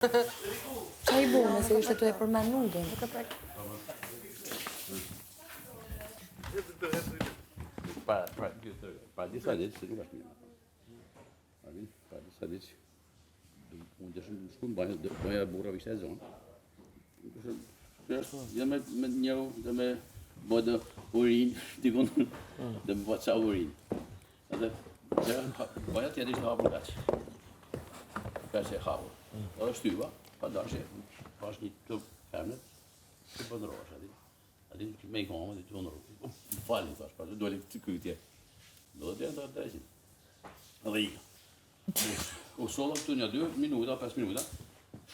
Qa i bu, nëse ishte tu e përmend nudën? Para, para, para disa ditë, se nuk është mirë. Para, para disa ditë, unë deshëm të shku në banjë, banja e burrave ishte e zonë. Deshëm, me, me njëru, dhe me bë dhe urinë, dikun, dhe me bë ca urinë. Edhe banja tjetër ishte hapur kaq. Kaq e hapur. Edhe shtyva, pa dashje, pash një të femnët, që po ndrohesh aty. Aty me i komë, aty të ndrohesh. Më falni, thash, pa doli të kytje. Do të janë të dreqin. Edhe ika. U solla këtu një 2 minuta, 5 minuta.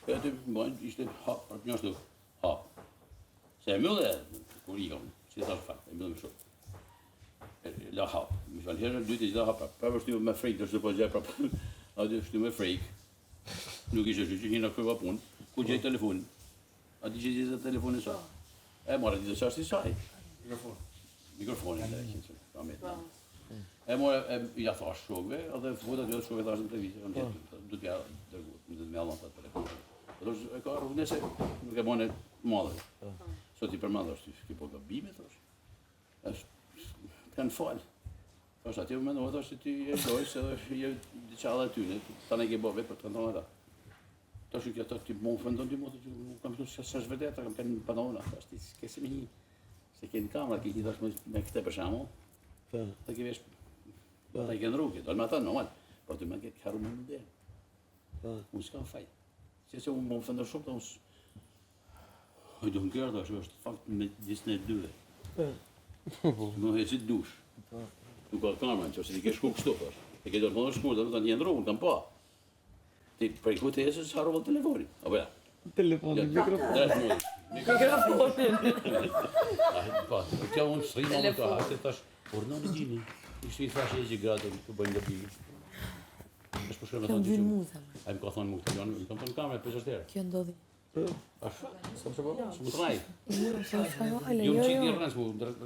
Shkoj aty në banjë, ishte hap, aty një ashtu, hap. Se e mbyllë, kur ikëm, si thash fal, e mbyllë më shumë. La hap. Më fal herën e dytë gjitha hap. Prapë është me frikë, do të po gjej prapë. Aty është me frikë. Nuk ishte kështu që hina kryva punë. Ku gjej telefonin? A di që gjej telefonin sa? E marrë ditë çfarë si saj. Mikrofon. Mikrofonin e që ka me. Po. E morë e ja thash shokëve, edhe futa aty shokëve thash në televizor, kam gjetur, do t'ja dërgu, do të më jallon atë telefon. Po e ka rrugë nëse nuk e bën të madhe. Po. Sot i përmend është, ki po gabime thosh. Është, të kanë falë. Thash, atje më mendova thash se ti je lojë, se edhe je diçka edhe aty, ne tani ke bërë vetë për të thënë ata. Tash kjo thotë ti më ofendon ti mua, që nuk kam thënë se s'është vërtet, kam kanë pantallona, thash ti s'ke si me një. Se ke në kamera, ke një thash me, me këtë për shembull. Po. Të ke vesh. Po. Ta ke në rrugë, do me ata normal. Po ti më ke harru më në derë. Po. Unë s'kam faj. Se se unë më ofendon shumë, unë I don't care, thash, është fakt me disë në dyve. Po. Më he si dush. Po. Nuk ka kamera, që ose ti ke shku kështu, thash. E ke dorë më shku, do të thonë një rrugë, kam pa. Ti prej ku të ecësh harrova telefonin. Apo ja. Telefonin, mikrofonin. Mikrofonin. Po, kjo unë s'rri më të hajtë, thash, urdhëro dini. Ishte i thashë që gratë të bëjnë gabime. Është po shkruaj me thonë që. Ai më ka thonë mu këtë, më ka thonë kamera pesë herë. Kjo ndodhi. Është, s'kam se po, s'më traj. Jo, më qitë një rëndës, mu,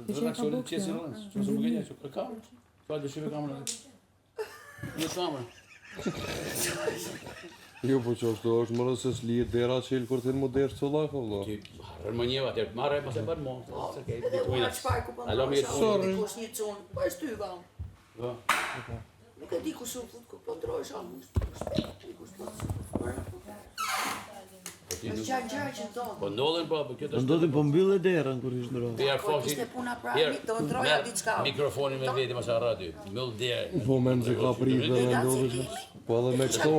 redaksionin që si rëndës, që më gënja, që ka, ka dhe shive kamerën. Një kamerë. Jo, po që është, është më rëndë se s'lihet dera çel kur të në më derë të lako, vëlla. Ti, harrën më njeva, tjerë, marrë, mos e bën mo, se ke, Edhe unë atë çfarë ku po Alo, mirë, ndrojsha, sorry. dikush një çun, po e shtyva unë. Po. Nuk e di kush u fut ku po ndrojsha unë. Dikush po. Është gjë gjëra që ndodhin. Po ndodhin po, po kjo Po ndodhin po mbyllë derën kur i shndërron. Ti Po ishte puna pra, do ndroja diçka. Mikrofonin me veti mos harro aty. Mbyll derën. Po më nxë ka pritë dhe me ndodhi. Po edhe me këto,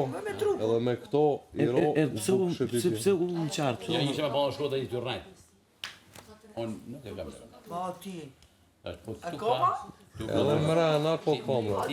edhe me këto i ro. E pse u pse pse u më qartë? Ja ishte me bën shkotë ai ty rrajt. Unë nuk e kam. Po ti. Po Akoma? Edhe mrena po kamera.